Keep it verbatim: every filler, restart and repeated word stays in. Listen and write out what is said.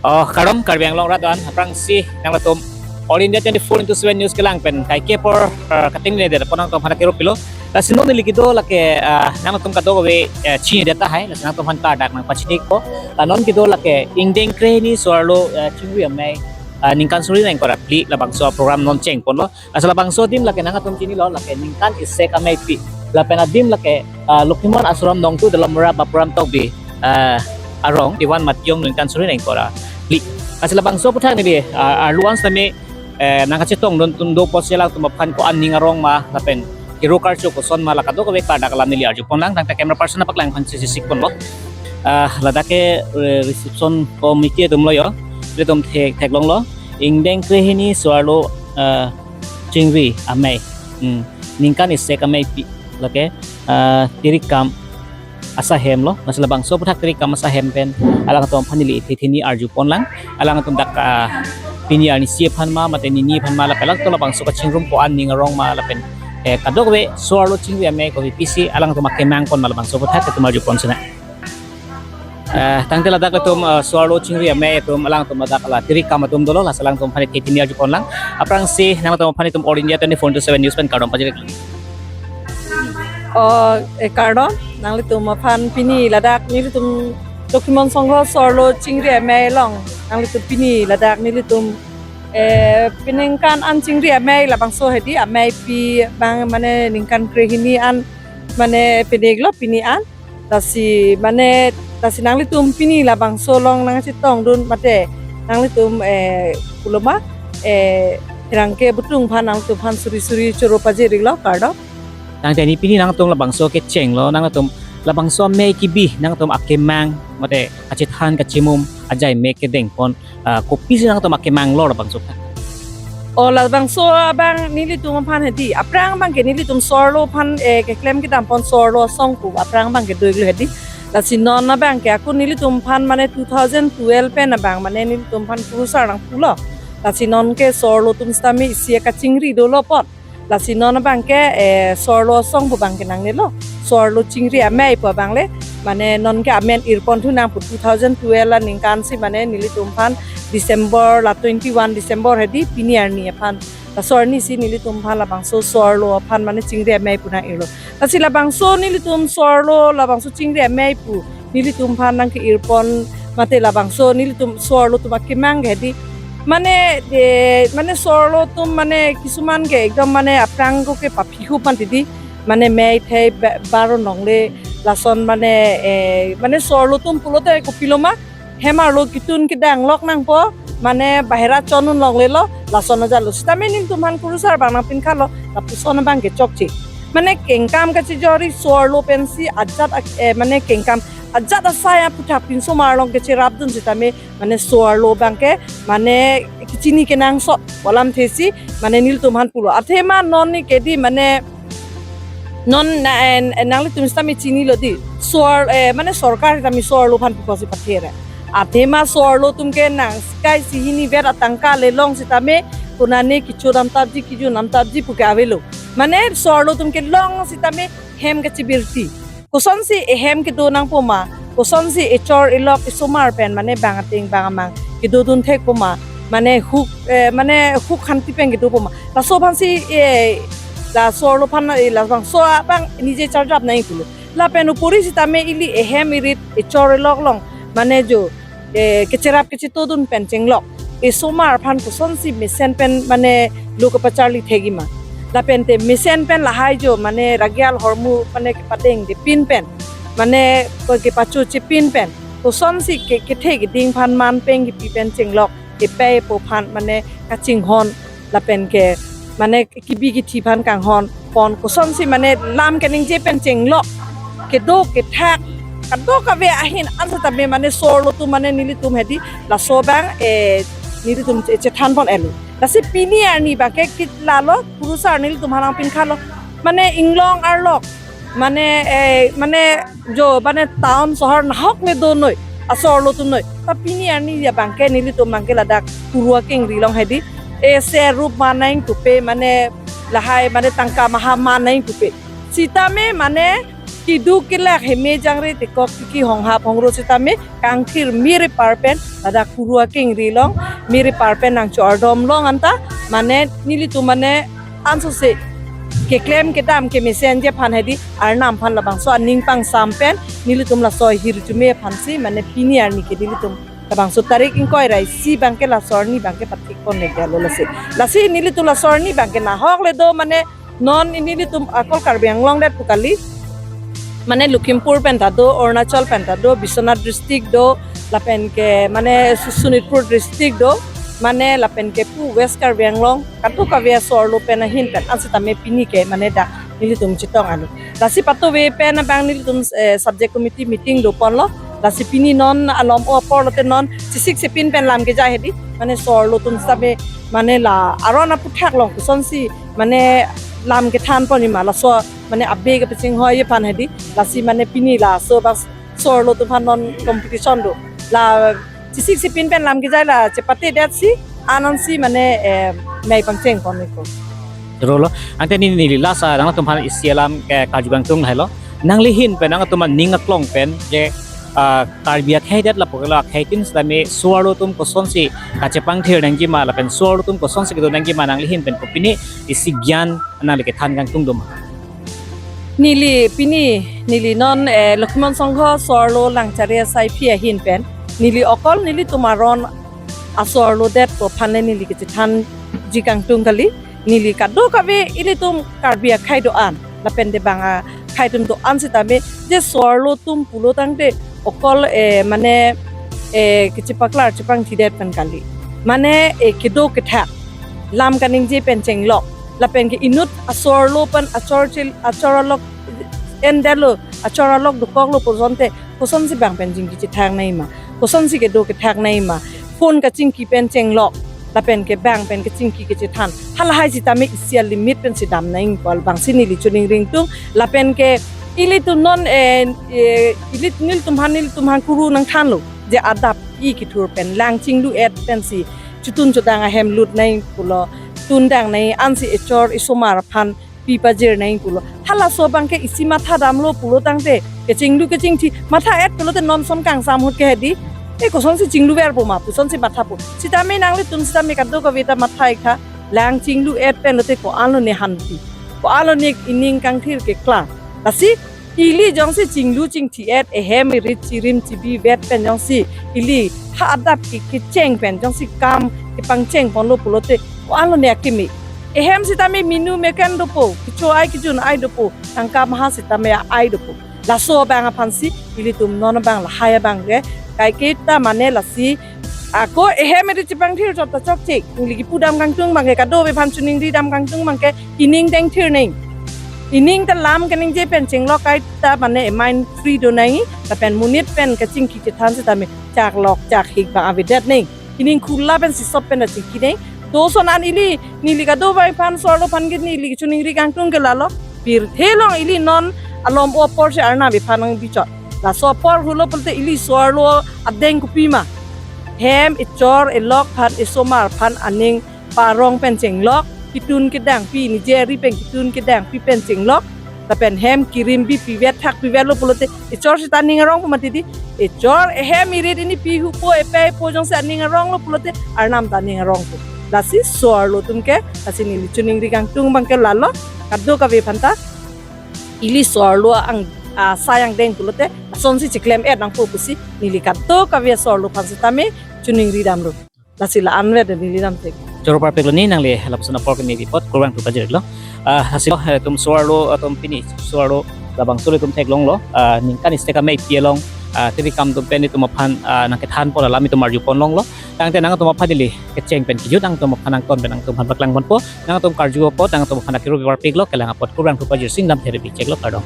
Oh, kardom Karbi Anglong rat do-an, aphrangsi nangtum All India twenty-four into seven News kelang pen kaike apor, eh, kating ne der ponang tong phana kero pilo. Lasi non neli kedo lake, eh, nangtum kadokave, eh, chinine tahai, lasi nangtum aphan klardak nangpachini ko. La non kedo lake ingdeng krehini so-arlo, eh, chingri amei, eh, ningkan suri ingkoi ra phli labangso program non chengponlo. Lasi labangso adim lake nangtum chinilo, lake ningkan isi ameipi. Lapen adim lake, ah, Lokhimon Ashram Nongtu Dalamara Bapuram Tokbi, ah, arong Diwan Mationg ningkan suri ingkoi ra phli. Lasi labangso aphuthak neli, ah, arlo-an sitame, eh, nangkachetongdun atum do pusi alangtum aphan ko-an ning arong ma, lapen kero karcho koson ma, la kadokave klardak alam neli arjupon lang. Tangte camera person apaklang aphan si siksikponlo. Ah, ladak ke, eh, reception committee atumlo yo. Ilitum thek, theklonglo. Ingdeng krehini so-arlo, eh, chingri amei. Hmm. Ningkan isi ameipi. Lake, eh, Tirikam Asahemlo. Lasi labangso aphuthak Tirikam Asahem pen alangtum aphan neli ithi thini arjupon lang. Alangtum dak, ah, pini arnisi aphan ma, mate nini aphan ma, lapen alangtum labangso kachingrum ko-an ning arong ma, lapen, eh, kadokave so-arlo chingri amei kopi pisi alangtum akemang pon ma, labangso aphuthak itum arjupon sinang. Eh, tangte ladak ilitum, eh, so-arlo chingri amei atum, alangtum ladak la Tirikam atum dolo, lasi alangtum aphan ithi thini arjupon lang. Aphrangsi nangtum aphan itum All India twenty-four into seven News pen kardom pajirlo. Oh, eh, kardom, nanglitum aphan pini ladak nelitum Lokhimon Songho so-arlo chingri amei along, nanglitum pini ladak nelitum, eh, peningkan an chingri amei labangso hedi, ameipi abang mane ningkan krehini an mane peninglo pini an. Lasi mane, lasi nanglitum pini labangso along nangchetongdun mate nanglitum, eh, pulo ma, eh, pherangke abutung aphan nangtum aphan suri suri choro pajirlo, kardom. Tangte ne pini nangtum labangso kechenglo, nangtum labangso amei kebi nangtum akemang mate kachethan kachimum ajai me kedengpon, ah, kopisi nangtum akemanglo labangso aphan? Oh, labangso abang nelitum aphan hedi, aphrang abangke nelitum so-arlo aphan, eh, keklem kedam pon so-arlo asong pu aphrang abangke do-iklo hedi. Lasi non abangke ako nelitum aphan mane two thousand twelve pen abang mane nelitum aphan kurusar nangpulo. Lasi nonke so-arlo atum sitame isi kachingri dolo pon. Lasi non abangke, eh, so-arlo asong pu abangke nangnelo. So-arlo chingri amei pu abang le, mane nonke amen irpon thu nang pu two thousand twelve aningkan si mane nelitum aphan December la twenty-one December hedi pini arni aphan. Laso arni si nelitum aphan labangso so-arlo aphan mane chingri amei pu nang-irlo. Lasi labangso nelitum so-arlo labangso chingri amei pu nelitum aphan nangke-irpon mate labangso nelitum so-arlo atum akemang ke hedi. Mane, eh, mane so-arlo atum mane kisuman ke ekdom mane aphrang ako ke paphihu pan tidi. Mane mei thei ba-, baro longle lason mane, eh, mane so-arlo atum pulote kopilo ma hem arlo ketun kedang lok nangpo, mane bahera chon-un longlelo, lason ajatlo. Sitame nelitum aphan kurusar abang nangpinkhalo, lapuson abangke chokche. Mane kengkam kachijori so-arlo pensi ajat ak-, eh, mane kengkam ajat asai aphuthak pinsomar along kecherapdun sitame, mane so-arlo abangke, mane kechini kenangsot pu alamthe si, mane nelitum aphan pulo. Athema non ne kedi mane non na, eh, nanglitum sitame chinilo di. So-ar, eh, mane sorkar sitame so-arlo aphan pi pusi pathere. Athema so-arlo atum ke nang skai si hini vet atangka le long sitame konane kecho dam tapji, keju dam tapji puke avelo. Mane so-arlo atum kelong sitame hem kachibirti. Kosonsi ehem kedo nangpo ma, kosonsi echor elok esomar pen mane bang ateng bang amang kedodun thekpo ma, mane huk, eh, mane huk khanti pen kedopo ma. Laso aphansi, eh, la so-arlo aphan, eh, labangso abang nije charjap nangji pulo. Lapen upori sitame ili ehem erit echor elok along mane jo, eh, kecherap kechetodun pen chenglok esomar aphan kosonsi mesen pen mane lo kepacharli thekji ma. Lapente mesen pen lahai jo mane ragial hormu mane kepadengde pin pen, mane ko kepachoche pin pen, kosonsi ke, kethe keding aphan man peng kepi pen chenglok, epei epo aphan mane kachinghon, lapenke mane kebi kethe aphan kanghon pon, kosonsi mane lam keningje pen chenglok, kedo kethak, kadokave ahin an sitame mane so-arlo atum mane nelitum hedi laso abang, eh, nelitum che-, chethan pon-elo. Lasi pini arni abangke kit lalo, kurusar nelitum aphan nangpinkhalo. Mane inglong arlok, mane, eh, mane jo, mane town sohor nahok le donoi, aso-arlo atum noi. Ta pini arni abangke nelitum abangke ladak kuru akengri along hedi, ese rup ma nangtupe, mane lahai mane tangka maha ma nangtupe. Sitame mane keduk kelak heme jangre tekok tiki honghap hongro sitame kangthir mir epar pen ladak kuru akengri along mir epar pen nangcho-ardom long anta mane nelitum mane ansose keklem kedam kemesenji aphan hedi Arnam aphan labangso aning pangsam pen nelitum laso ahirjume aphansi mane pini arni ke nelitum labangso tarik ingkoi ra isi abangke laso arni abangke pathik pon le galo lasi. Lasi nelitum laso arni abangke nahok le do mane non nelitum akol Karbi Anglong det pu kali. Mane Lakhimpur pen ta do, Arunachal pen ta do, Biswanath district do, lapen ke mane Su-, Sonitpur district do, mane lapen ke pu West Karbi Anglong, kadokave asor lo pen ahin pen, ansitame pini ke mane dak nelitum chetong ani. Lasi patove pen abang nelitum, eh, subject committee meeting do ponlo. Lasi pini non alom o apor lote non chesik chepin pen lam kejai hedi. Mane sor lo atum sitame mane la aron aphuthak along kosonsi mane lam kethan ponji ma laso mane abe kepaching hoi aphan hedi. Lasi mane pini laso bas sor lo atum aphan non competition do. La chesik chepin pen lam kejai la chepate det si anonsi mane, eh, mei pangcheng pon iko. Rolo, ante neli neli lasa nangtum aphan isi alam ke karju kangtung lahelo. Nangli ahin pen nangtum aning aklong pen je, ah, Karbi akhei det lapu ke la akhei tin sitame sor lo atum kosonsi kachepangthir nangji ma lapen sor lo atum kosonsi kedo nangji ma nangli ahin pen kopine isi gyan nangli kethan kangtung do ma. Neli pini neli non, eh, Lokhimon Songho sor lo Langchari asai phi ahin pen neli okol nelitum aron asor lo det pu aphan le neli kechethanji kangtung kali. Neli kadokave ilitum Karbi akhei do-an lapen debang akhei atum do-an sitame je sor lo atum pulo tangte okol, eh, mane, eh, kechepaklar chepangthi det pen kali. Mane, eh, kedo kethak lam kaningje pen chenglok lapen ke inut asor lo pen achor chil achor alok en det lo achor alok dokok lo pu asonte kosonsi bang pen chingki chethak nangji ma, kosonsi kedo kethak nangji ma, phone kachingki pen chenglok lapen ke bang pen kachingki kechethan halahai sitame isi alimit pensi dam nangji pu labangsi neli choningri kangtung lapen ke ilitum non, eh, eh, ilit nelitum aphan nelitum aphan kuru nangthanlo je adap i kethur pen lang chinglu et pensi chotun chodang ahem lut nangji pulo, tundang nangji ansi echor esomar aphan pi pajir nangji pulo. Halaso abangke isi matha damlo pulo tangte kechinglu kechingthi matha et pulote non som kangsam ahut ke hedi. E kosonsi chinglu ver pu ma pu asonsi matha pu. Sitame nanglitum sitame kadokave ta matha ik tha. Lang chinglu et pen lote ko-an lone hanpi, ko-an lone ining kangthir keklang. Lasi ili jongsi chinglu chingthi et ehem irit chirim chibi vet pen jongsi ili ha adap ke kecheng pen jongsi kam kepangcheng ponlo pulote ko-an lone akimi. Ehem sitame minu meken dopo, kecho ai kejun ai dopo, tangka maha sitame ai dopo. Laso abang aphansi ilitum non abang lahai abangke kaiketa mane lasi ako ehem irit chepangthir chot ta chokche. Neli kipu dam kangtung abangke kadokave aphan choningri dam kangtung abangke ining dengthir nangji. Ining ta lam kaningje pen chenglok kaita mane mind free do nangji lapen monit pen kachingki chethan sitame chaklok chakhik abang avedet nangji. Ining khula pensi sop pen ta chingki nangji. Doson an ili neli kadokave aphan sor lo aphan ke neli choningri kangtung ke lalo. Pirthe along ili non alom o apor si Arnam aphan nangbichot. Laso apor hulo pulote ili sor lo adeng kopi ma. Hem echor elok aphan esomar aphan aning parong pen chenglok, ketun kedang pi nije ari pen ketun kedang pi pen chenglok, lapen hem kirim bi pivet thak pivet lo pulote echor sita aning arong pu mati di. Echor ehem irit ini pi hupo epe po jongsi aning arong lo pulote Arnam ta aning arong pu. Lasi sor lo atum ke, lasi neli choningri kangtung abangke lalo, kadokave aphan ta ili sor lo ang, ah, asai angdeng pulote lasonsi chiklem et nangpo pusi neli kadokave sor lo aphan sitame choningri damlo. Lasi la-an vet neli dam thek. Choro parpik lo ni nangli lapuson apor kini apot kurvangthu pajir lo. Ah, lasi lo, eh, itum sor lo, itum pini sor lo labangso lo itum theklonglo. Ah, ningkan isi kame pi along, ah, tiri kam atum pen itum aphan, ah, nangkethan pon alam itum arju ponlonglo. Tangte nangtum aphan ili kecheng pen kejut nangtum aphan nangton pen nangtum aphan paklang ponpo. Nangtum karju apot nangtum aphan akiro parpik lo, kelang apot kurvangthu pajir si dam thek ri bi chek lo, kardom.